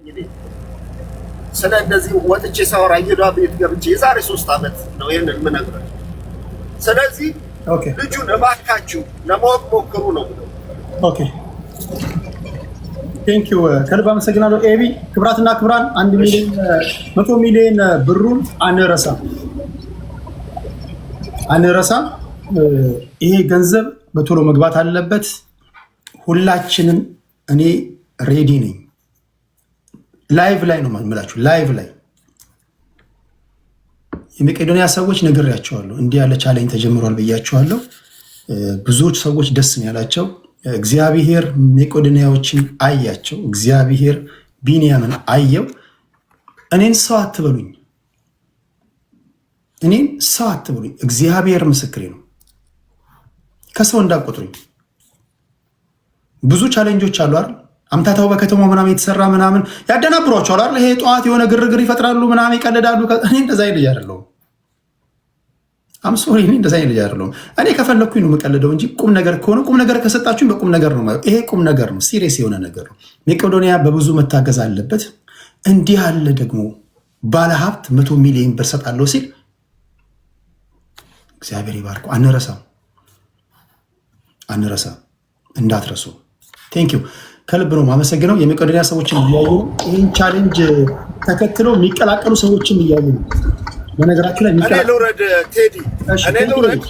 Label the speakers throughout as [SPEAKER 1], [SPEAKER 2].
[SPEAKER 1] እኔ ስለ እንደዚህ ወጥቼ ሳወራ እየዷ ቤት ገብቼ የዛሬ 3 ዓመት ነው ይህንን የምነግርህ። ስለዚህ ልጁን እባካችሁ ለማወቅ ሞክሩ ነው ብለው።
[SPEAKER 2] Okay, thank you፣ ከልብ አመሰግናለሁ ኤቢ። ክብራትና ክብራን፣ 1 ሚሊዮን 100 ሚሊዮን ብሩን አንረሳም አንረሳም። ይሄ ገንዘብ በቶሎ መግባት አለበት። ሁላችንም እኔ ready ነኝ። Live ላይ ነው የምላችሁ። Live ላይ የመቄዶንያ ሰዎች ነግሬያቸዋለሁ። እንዲህ ያለ challenge ተጀምሯል ብያቸዋለሁ። ብዙዎች ሰዎች ደስ ነው ያላቸው። እግዚአብሔር መቄዶንያዎችን አያቸው። እግዚአብሔር ቢንያምን አየው። እኔን ሰው አትበሉኝ፣ እኔን ሰው አትበሉኝ። እግዚአብሔር ምስክሬ ነው። ከሰው እንዳትቆጥሩኝ። ብዙ challenge ኦች አሉ አይደል? አምታታው በከተማው ምናምን የተሰራ ምናምን ያደናብሯቸዋል አይደል? ይሄ ጠዋት የሆነ ግርግር ይፈጥራሉ ምናምን ይቀልዳሉ። እኔ እንደዛ ልጅ አይደለሁም። I'm sorry፣ እኔ እንደዛ ልጅ አይደለሁም። እኔ ከፈለግኩኝ ነው የምቀልደው እንጂ ቁም ነገር ከሆነ ቁም ነገር ከሰጣችሁኝ በቁም ነገር ነው። ይሄ ቁም ነገር ነው፣ serious የሆነ ነገር ነው። መቄዶንያ በብዙ መታገዝ አለበት። እንዲህ ያለ ደግሞ ባለሀብት 100 ሚሊዮን ብር ሰጣለሁ ሲል እግዚአብሔር ይባርከው። አንረሳም፣ አንረሳም፣ እንዳትረሱ። Thank you፣ ከልብ ነው የማመሰግነው። የመቄዶንያ ሰዎችን እያዩ ነው። ይህን challenge ተከትለው የሚቀላቀሉ ሰዎችም እያዩ ነው። በነገራችሁ ላይ
[SPEAKER 1] እኔ ልውረድ ቴዲ፣ እኔ ልውረድ።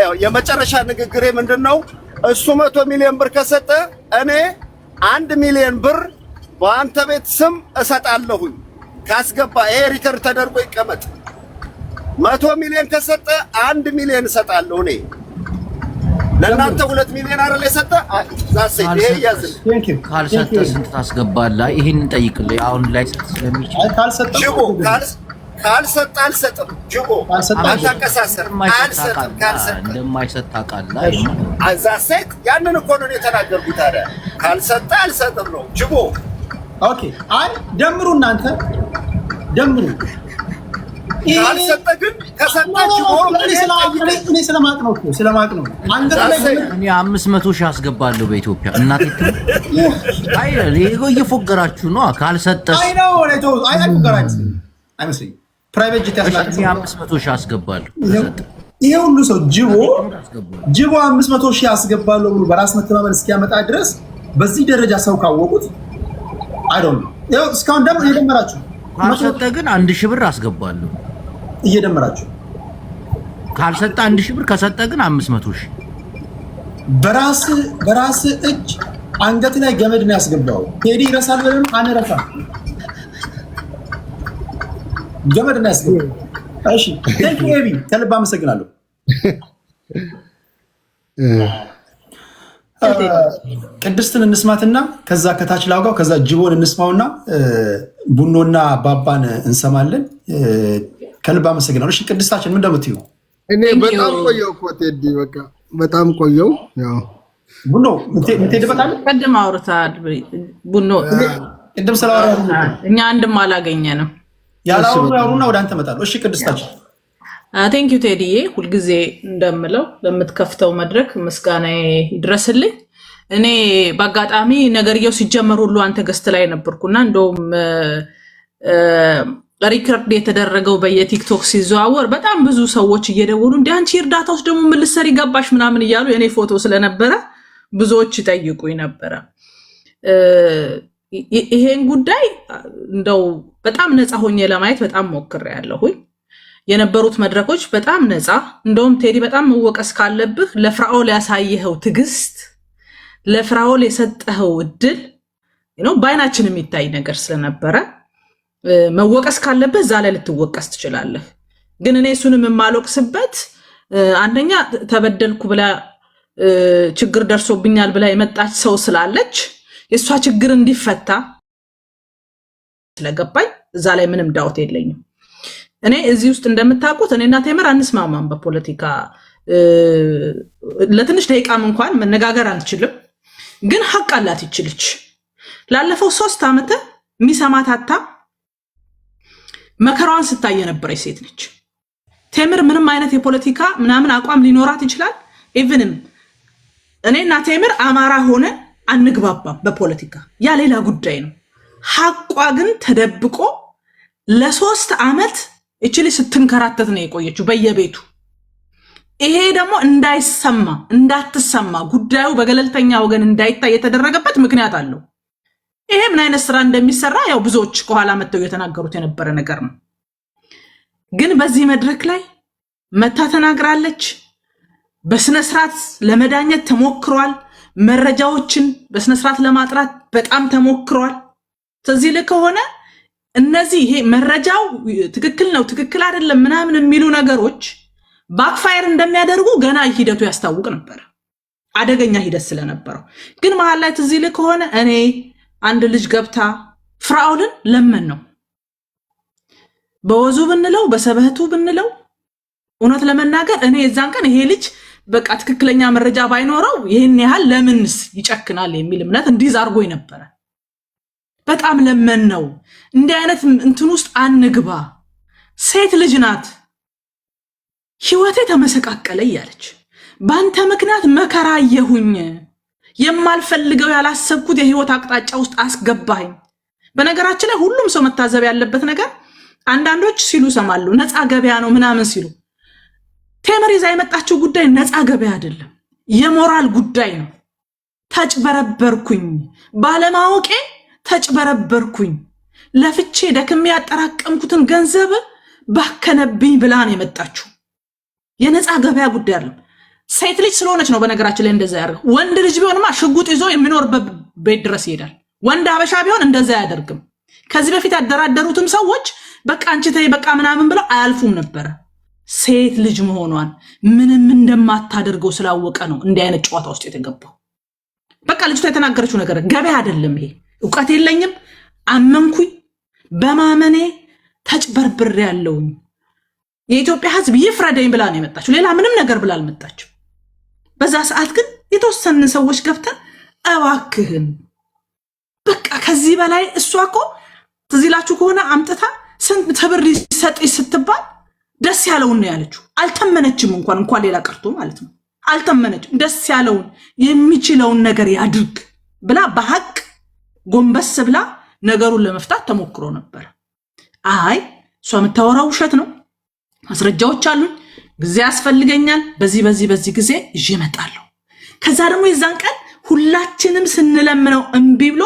[SPEAKER 1] ያው የመጨረሻ ንግግሬ ምንድን ነው? እሱ 100 ሚሊዮን ብር ከሰጠ እኔ 1 ሚሊዮን ብር በአንተ ቤት ስም እሰጣለሁኝ። ካስገባ ይሄ record ተደርጎ ይቀመጥ። 100 ሚሊዮን ከሰጠ 1 ሚሊዮን እሰጣለሁ እኔ ለእናንተ 2 ሚሊዮን አይደል የሰጠ? That's it፣ ይሄ ያዝል።
[SPEAKER 3] ካልሰጠ ስንት ታስገባለህ? ይሄንን ጠይቅልኝ። አሁን ላይ ሰጥ ስለሚችል
[SPEAKER 1] ጅቦ ካልሰጠ አልሰጥም። ጅቦ አታቀሳሰር። አልሰጥም ካልሰጠ።
[SPEAKER 3] እንደማይሰጥ ታውቃለህ።
[SPEAKER 1] That's it፣ ያንን እኮ ነው የተናገርኩት። ታዲያ ካልሰጠ አልሰጥም ነው ጅቦ።
[SPEAKER 2] Okay፣ አይ ደምሩ፣ እናንተ ደምሩ።
[SPEAKER 1] ካልሰጠ ግን ከሰጠ ጅቦ
[SPEAKER 2] እኔ ስለማቅ ነው እኮ ስለማቅ ነው። አንገት ላይ
[SPEAKER 3] እኔ 500,000 አስገባለሁ በኢትዮጵያ፣ እናቴ ትሙት። አይ እየፎገራችሁ ነው። ካልሰጠ
[SPEAKER 2] አይ ነው አይ አይ ፎገራ አይመስለኝም አይመስለኝም። Private jet ያስላክ።
[SPEAKER 3] እኔ 500,000 አስገባለሁ።
[SPEAKER 2] ይሄ ሁሉ ሰው ጅቦ ጅቦ 500,000 አስገባለሁ ብሎ በራስ መተማመን እስኪያመጣ ድረስ በዚህ ደረጃ ሰው ካወቁት I don't know። ይኸው እስካሁን ደግሞ እየደመራችሁ
[SPEAKER 3] ካልሰጠ ግን 1,000 ብር አስገባለሁ።
[SPEAKER 2] እየደመራችሁ
[SPEAKER 3] ካልሰጠ 1,000 ብር፣ ከሰጠ ግን 500,000።
[SPEAKER 2] በራስ እጅ አንገት ላይ ገመድ ነው ያስገባው። ቴዲ ይረሳል ብለን አንረሳም። ገመድ ነው ያስገባው። እሺ thank you ኤቢ፣ ከልብ አመሰግናለሁ። ቅድስትን እንስማትና ከዛ ከታች ላውጋው፣ ከዛ ጅቦን እንስማውና ቡኖና ባባን እንሰማለን። ከልብ አመሰግናለሁ። እሺ ቅድስታችን ምን እንደምትዩ?
[SPEAKER 4] እኔ በጣም ቆየው እኮ ቴዲ፣ በቃ በጣም ቆየው። ያው
[SPEAKER 2] ቡኖ የምትሄድበት አለ።
[SPEAKER 5] ቅድም አውርተሃል ቡኖ።
[SPEAKER 2] ቅድም ስላወራ
[SPEAKER 5] እኛ አንድም አላገኘንም።
[SPEAKER 2] ያላወሩ ያውሩና ወደ አንተ እመጣለሁ። እሺ ቅድስታችን።
[SPEAKER 5] Thank you ቴዲዬ፣ ሁልጊዜ እንደምለው ለምትከፍተው መድረክ ምስጋና ይድረስልኝ። እኔ በአጋጣሚ ነገርየው ሲጀመር ሁሉ አንተ guest ላይ ነበርኩና እንደውም record የተደረገው በየቲክቶክ ሲዘዋወር በጣም ብዙ ሰዎች እየደወሉ እንዲ አንቺ እርዳታ ውስጥ ደግሞ ምን ልትሰሪ ገባሽ ምናምን እያሉ የኔ ፎቶ ስለነበረ ብዙዎች ይጠይቁኝ ነበረ። ይሄን ጉዳይ እንደው በጣም ነፃ ሆኜ ለማየት በጣም ሞክሬያለሁኝ። የነበሩት መድረኮች በጣም ነፃ፣ እንደውም ቴዲ በጣም መወቀስ ካለብህ ለፍራኦል ያሳየኸው ትዕግስት፣ ለፍራኦል የሰጠኸው እድል ነው፣ በአይናችን የሚታይ ነገር ስለነበረ መወቀስ ካለብህ እዛ ላይ ልትወቀስ ትችላለህ። ግን እኔ እሱንም የማልወቅስበት አንደኛ ተበደልኩ ብላ ችግር ደርሶብኛል ብላ የመጣች ሰው ስላለች የእሷ ችግር እንዲፈታ ስለገባኝ እዛ ላይ ምንም ዳውት የለኝም። እኔ እዚህ ውስጥ እንደምታውቁት እኔና ቴምር አንስማማም በፖለቲካ፣ ለትንሽ ደቂቃም እንኳን መነጋገር አንችልም። ግን ሀቅ አላት ይችልች ላለፈው 3 ዓመት የሚሰማት አታ መከራዋን ስታይ የነበረች ሴት ነች። ቴምር ምንም አይነት የፖለቲካ ምናምን አቋም ሊኖራት ይችላል። Even ም እኔና ቴምር አማራ ሆነ አንግባባም በፖለቲካ፣ ያ ሌላ ጉዳይ ነው። ሐቋ ግን ተደብቆ ለ3 ዓመት እቺ ልጅ ስትንከራተት ነው የቆየችው በየቤቱ። ይሄ ደግሞ እንዳይሰማ፣ እንዳትሰማ፣ ጉዳዩ በገለልተኛ ወገን እንዳይታይ የተደረገበት ምክንያት አለው። ይሄ ምን አይነት ስራ እንደሚሰራ ያው ብዙዎች ከኋላ መጥተው የተናገሩት የነበረ ነገር ነው። ግን በዚህ መድረክ ላይ መታ ተናግራለች። በስነ ስርዓት ለመዳኘት ተሞክሯል። መረጃዎችን በስነ ስርዓት ለማጥራት በጣም ተሞክሯል። ትዝ ይልህ ከሆነ እነዚህ ይሄ መረጃው ትክክል ነው፣ ትክክል አይደለም ምናምን የሚሉ ነገሮች backfire እንደሚያደርጉ ገና ሂደቱ ያስታውቅ ነበር፣ አደገኛ ሂደት ስለነበረው። ግን መሀል ላይ ትዝ ይልህ ከሆነ እኔ አንድ ልጅ ገብታ ፍራኦልን ለመን ነው፣ በወዙ ብንለው በሰበህቱ ብንለው፣ እውነት ለመናገር እኔ የዛን ቀን ይሄ ልጅ በቃ ትክክለኛ መረጃ ባይኖረው ይህን ያህል ለምንስ ይጨክናል የሚል እምነት እንዲይዝ አድርጎኝ ነበረ። በጣም ለመን ነው፣ እንዲህ አይነት እንትን ውስጥ አንግባ፣ ሴት ልጅ ናት፣ ህይወቴ ተመሰቃቀለ እያለች፣ በአንተ ምክንያት መከራ አየሁኝ፣ የማልፈልገው ያላሰብኩት የህይወት አቅጣጫ ውስጥ አስገባኝ። በነገራችን ላይ ሁሉም ሰው መታዘብ ያለበት ነገር፣ አንዳንዶች ሲሉ ሰማሉ፣ ነፃ ገበያ ነው ምናምን ሲሉ፣ ቴምር ይዛ የመጣችው ጉዳይ ነፃ ገበያ አይደለም፣ የሞራል ጉዳይ ነው። ተጭበረበርኩኝ፣ ባለማወቄ ተጭበረበርኩኝ፣ ለፍቼ ደክሜ ያጠራቀምኩትን ገንዘብ ባከነብኝ ብላ ነው የመጣችው። የነፃ ገበያ ጉዳይ አይደለም። ሴት ልጅ ስለሆነች ነው በነገራችን ላይ እንደዛ ያደርገው። ወንድ ልጅ ቢሆንማ ሽጉጥ ይዞ የሚኖርበት ቤት ድረስ ይሄዳል። ወንድ አበሻ ቢሆን እንደዛ አያደርግም። ከዚህ በፊት ያደራደሩትም ሰዎች በቃ አንቺ ተይ በቃ ምናምን ብለው አያልፉም ነበረ። ሴት ልጅ መሆኗን፣ ምንም እንደማታደርገው ስላወቀ ነው እንዲህ አይነት ጨዋታ ውስጥ የተገባው። በቃ ልጅቷ የተናገረችው ነገር ገበያ አይደለም ይሄ። እውቀት የለኝም፣ አመንኩኝ፣ በማመኔ ተጭበርብሬ ያለውኝ፣ የኢትዮጵያ ሕዝብ ይፍረደኝ ብላ ነው የመጣችው። ሌላ ምንም ነገር ብላ አልመጣችው። በዛ ሰዓት ግን የተወሰንን ሰዎች ገብተን እባክህን በቃ ከዚህ በላይ፣ እሷ እኮ ትዝ ይላችሁ ከሆነ አምጥታ ስንት ብር ይሰጥሽ ስትባል ደስ ያለውን ነው ያለችው። አልተመነችም፣ እንኳን ሌላ ቀርቶ ማለት ነው። አልተመነችም። ደስ ያለውን የሚችለውን ነገር ያድርግ ብላ በሀቅ ጎንበስ ብላ ነገሩን ለመፍታት ተሞክሮ ነበር። አይ እሷ የምታወራው ውሸት ነው፣ ማስረጃዎች አሉኝ፣ ጊዜ ያስፈልገኛል፣ በዚህ በዚህ በዚህ ጊዜ ይዤ እመጣለሁ። ከዛ ደግሞ የዛን ቀን ሁላችንም ስንለምነው እምቢ ብሎ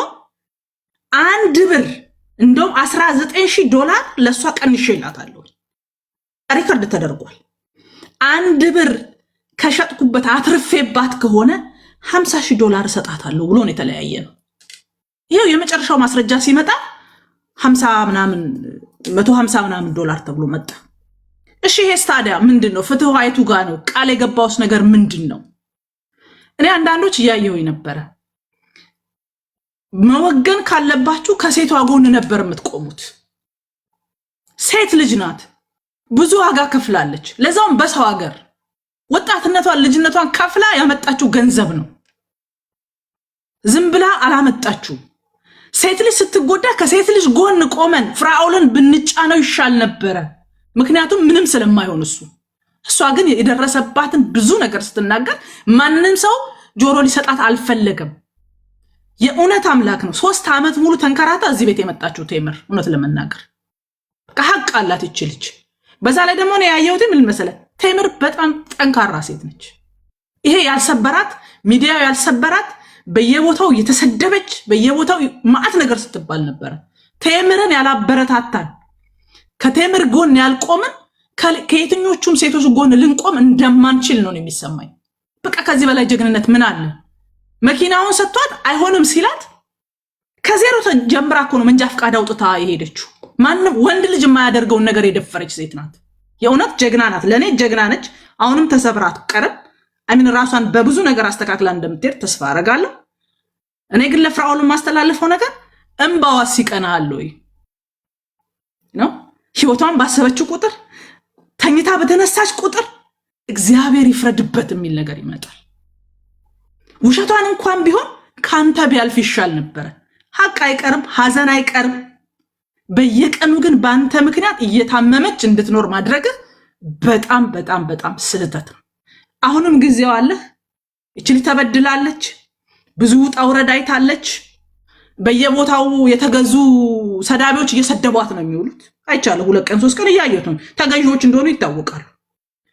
[SPEAKER 5] አንድ ብር እንደውም 19 ሺህ ዶላር ለእሷ ቀንሼላታለሁ። Record ተደርጓል። አንድ ብር ከሸጥኩበት አትርፌባት ከሆነ 50 ሺህ ዶላር እሰጣታለሁ ብሎ ነው የተለያየ ነው። ይኸው የመጨረሻው ማስረጃ ሲመጣ 50 ምናምን፣ 150 ምናምን ዶላር ተብሎ መጣ። እሺ ይሄስ ታዲያ ምንድን ነው? ፍትህ የቱ ጋ ነው? ቃል የገባውስ ነገር ምንድን ነው? እኔ አንዳንዶች እያየሁኝ ነበረ። መወገን ካለባችሁ ከሴቷ ጎን ነበር የምትቆሙት። ሴት ልጅ ናት፣ ብዙ ዋጋ ከፍላለች። ለዛውም በሰው ሀገር ወጣትነቷን ልጅነቷን ከፍላ ያመጣችው ገንዘብ ነው። ዝም ብላ አላመጣችው። ሴት ልጅ ስትጎዳ ከሴት ልጅ ጎን ቆመን ፍራኦልን ብንጫነው ይሻል ነበረ። ምክንያቱም ምንም ስለማይሆን እሱ። እሷ ግን የደረሰባትን ብዙ ነገር ስትናገር ማንም ሰው ጆሮ ሊሰጣት አልፈለገም። የእውነት አምላክ ነው። 3 ዓመት ሙሉ ተንከራታ እዚህ ቤት የመጣችው ቴምር፣ እውነት ለመናገር ሀቅ አላት ይች ልጅ። በዛ ላይ ደግሞ እኔ ያየሁት ምን መሰለህ፣ ቴምር በጣም ጠንካራ ሴት ነች። ይሄ ያልሰበራት፣ ሚዲያው ያልሰበራት፣ በየቦታው እየተሰደበች በየቦታው ማዕት ነገር ስትባል ነበረ። ቴምርን ያላበረታታን፣ ከቴምር ጎን ያልቆምን ከየትኞቹም ሴቶች ጎን ልንቆም እንደማንችል ነው የሚሰማኝ። በቃ ከዚህ በላይ ጀግንነት ምን አለ? መኪናውን ሰጥቷት አይሆንም ሲላት ከዜሮ ጀምራ እኮ ነው መንጃ ፈቃድ አውጥታ የሄደችው። ማንም ወንድ ልጅ የማያደርገውን ነገር የደፈረች ሴት ናት። የእውነት ጀግና ናት። ለእኔ ጀግና ነች። አሁንም ተሰብራ አትቀርም። I mean ራሷን በብዙ ነገር አስተካክላ እንደምትሄድ ተስፋ አረጋለሁ። እኔ ግን ለፍራኦል የማስተላልፈው ነገር እምባዋ ሲቀናል ወይ ነው። ህይወቷን ባሰበችው ቁጥር፣ ተኝታ በተነሳች ቁጥር እግዚአብሔር ይፍረድበት የሚል ነገር ይመጣል። ውሸቷን እንኳን ቢሆን ከአንተ ቢያልፍ ይሻል ነበረ። ሀቅ አይቀርም፣ ሀዘን አይቀርም። በየቀኑ ግን በአንተ ምክንያት እየታመመች እንድትኖር ማድረግህ በጣም በጣም በጣም ስህተት ነው። አሁንም ጊዜው አለ። ይች ልጅ ተበድላለች፣ ብዙ ውጣ ውረድ አይታለች። በየቦታው የተገዙ ሰዳቢዎች እየሰደቧት ነው የሚውሉት። አይቻለሁ። 2 ቀን 3 ቀን እያየሁት ነው። ተገዢዎች እንደሆኑ ይታወቃሉ።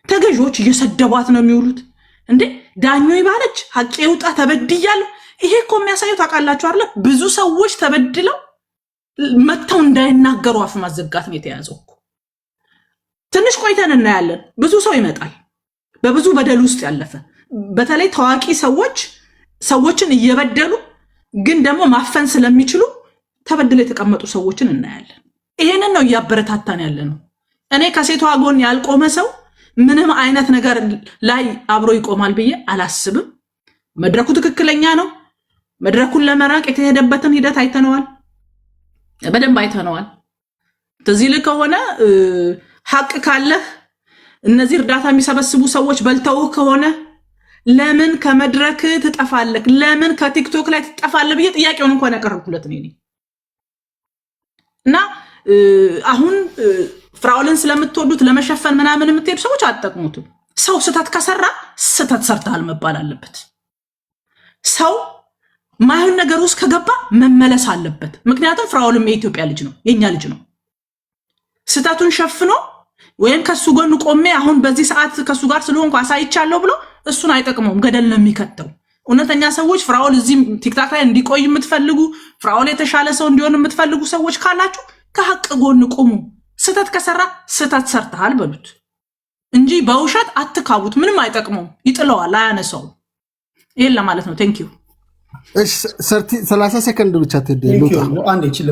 [SPEAKER 5] ተገዢዎች እየሰደቧት ነው የሚውሉት። እንዴ ዳኞ ይባለች ሀቄ ውጣ ተበድያለሁ። ይሄ እኮ የሚያሳየው ታውቃላችሁ አይደለ? ብዙ ሰዎች ተበድለው መጥተው እንዳይናገሩ አፍ ማዘጋት ነው የተያዘው እኮ። ትንሽ ቆይተን እናያለን። ብዙ ሰው ይመጣል፣ በብዙ በደል ውስጥ ያለፈ፣ በተለይ ታዋቂ ሰዎች ሰዎችን እየበደሉ ግን ደግሞ ማፈን ስለሚችሉ ተበድለው የተቀመጡ ሰዎችን እናያለን። ይሄንን ነው እያበረታታን ያለ ነው። እኔ ከሴቷ ጎን ያልቆመ ሰው ምንም አይነት ነገር ላይ አብሮ ይቆማል ብዬ አላስብም። መድረኩ ትክክለኛ ነው። መድረኩን ለመራቅ የተሄደበትን ሂደት አይተነዋል፣ በደንብ አይተነዋል። ትዝ ይልህ ከሆነ ሀቅ ካለህ እነዚህ እርዳታ የሚሰበስቡ ሰዎች በልተውህ ከሆነ ለምን ከመድረክ ትጠፋለህ? ለምን ከቲክቶክ ላይ ትጠፋለህ ብዬ ጥያቄውን እንኳን ያቀረብኩለት እኔ ነኝ። እና አሁን ፍራኦልን ስለምትወዱት ለመሸፈን ምናምን የምትሄዱ ሰዎች አትጠቅሙትም። ሰው ስህተት ከሰራ ስህተት ሰርተሃል መባል አለበት። ሰው ማይሆን ነገር ውስጥ ከገባ መመለስ አለበት። ምክንያቱም ፍራኦልም የኢትዮጵያ ልጅ ነው፣ የኛ ልጅ ነው። ስህተቱን ሸፍኖ ወይም ከሱ ጎን ቆሜ አሁን በዚህ ሰዓት ከሱ ጋር ስለሆንኩ አሳይቻለሁ ብሎ እሱን አይጠቅመውም፣ ገደል ነው የሚከተው። እውነተኛ ሰዎች ፍራኦል እዚህ ቲክታክ ላይ እንዲቆይ የምትፈልጉ፣ ፍራኦል የተሻለ ሰው እንዲሆን የምትፈልጉ ሰዎች ካላችሁ ከሀቅ ጎን ቁሙ። ስህተት ከሰራ ስህተት ሰርተሃል በሉት እንጂ በውሸት አትካቡት። ምንም አይጠቅመውም፣ ይጥለዋል፣ አያነሳውም። ይህን ለማለት ነው። Thank you።
[SPEAKER 4] እሺ፣ 30 ሰከንድ ብቻ ቴዲ፣ ልውጣ።
[SPEAKER 2] አንዴ ችል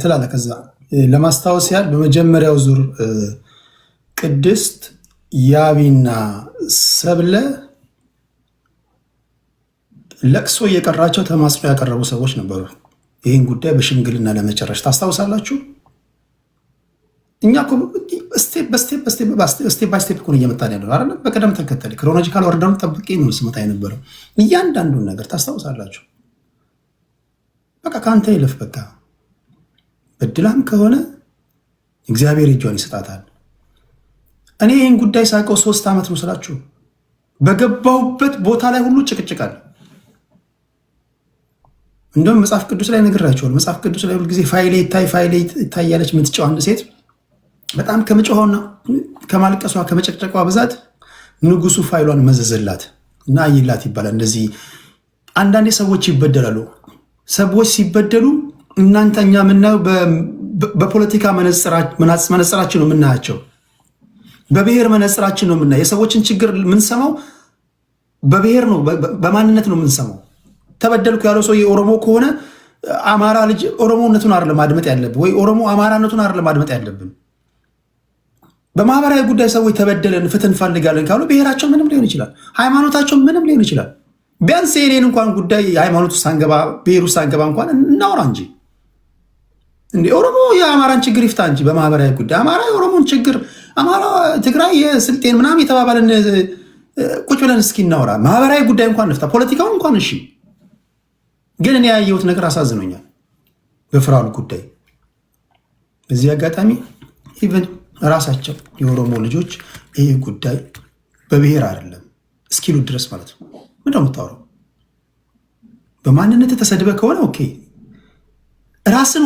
[SPEAKER 2] ትላለህ። ከዛ ለማስታወስ ያህል በመጀመሪያው ዙር ቅድስት፣ ያቢና ሰብለ ለቅሶ እየቀራቸው ተማጽኖ ያቀረቡ ሰዎች ነበሩ። ይህን ጉዳይ በሽምግልና ለመጨረስ ታስታውሳላችሁ። እኛ step በ step step by step እኮ ነው እየመጣን ያለው አይደለ? በቅደም ተከተል chronological order ኡን ጠብቄ ነው ስመጣ የነበረው። እያንዳንዱን ነገር ታስታውሳላችሁ። በቃ ከአንተ ይለፍ። በቃ በድላም ከሆነ እግዚአብሔር እጇን ይሰጣታል። እኔ ይህን ጉዳይ ሳውቀው 3 ዓመት ነው ስላችሁ፣ በገባሁበት ቦታ ላይ ሁሉ ጭቅጭቃል። እንደውም መጽሐፍ ቅዱስ ላይ ነግራቸዋል። መጽሐፍ ቅዱስ ላይ ሁልጊዜ ፋይሌ ይታይ ፋይሌ ይታይ ያለች የምትጨው አንድ ሴት በጣም ከመጮኋና ከማልቀሷ ከመጨቅጨቋ ብዛት ንጉሱ ፋይሏን መዘዘላት እና አየላት ይባላል። እንደዚህ አንዳንዴ ሰዎች ይበደላሉ። ሰዎች ሲበደሉ እናንተ እኛ የምናየው በፖለቲካ መነጽራችን ነው የምናያቸው፣ በብሔር መነጽራችን ነው የምናየው። የሰዎችን ችግር የምንሰማው በብሔር ነው፣ በማንነት ነው የምንሰማው። ተበደልኩ ያለው ሰው የኦሮሞ ከሆነ አማራ ልጅ ኦሮሞነቱን አይደለም ማድመጥ ያለብን፣ ወይ ኦሮሞ አማራነቱን አይደለም ማድመጥ ያለብን። በማህበራዊ ጉዳይ ሰዎች ተበደለን ፍትህ እንፈልጋለን ካሉ ብሔራቸው ምንም ሊሆን ይችላል፣ ሃይማኖታቸው ምንም ሊሆን ይችላል። ቢያንስ የኔን እንኳን ጉዳይ ሃይማኖት ውስጥ ሳንገባ ብሔር ውስጥ ሳንገባ እንኳን እናውራ እንጂ፣ እንደ ኦሮሞ የአማራን ችግር ይፍታ እንጂ በማህበራዊ ጉዳይ፣ አማራ የኦሮሞን ችግር፣ አማራ፣ ትግራይ የስልጤን ምናምን የተባባልን ቁጭ ብለን እስኪ እናውራ። ማህበራዊ ጉዳይ እንኳን እንፍታ፣ ፖለቲካውን እንኳን እሺ። ግን እኔ ያየሁት ነገር አሳዝኖኛል በፍራኦል ጉዳይ። በዚህ አጋጣሚ even ራሳቸው የኦሮሞ ልጆች ይህ ጉዳይ በብሔር አይደለም እስኪሉ ድረስ ማለት ነው። ምንድን ነው የምታወራው? በማንነት ተሰድበ ከሆነ okay፣ ራስን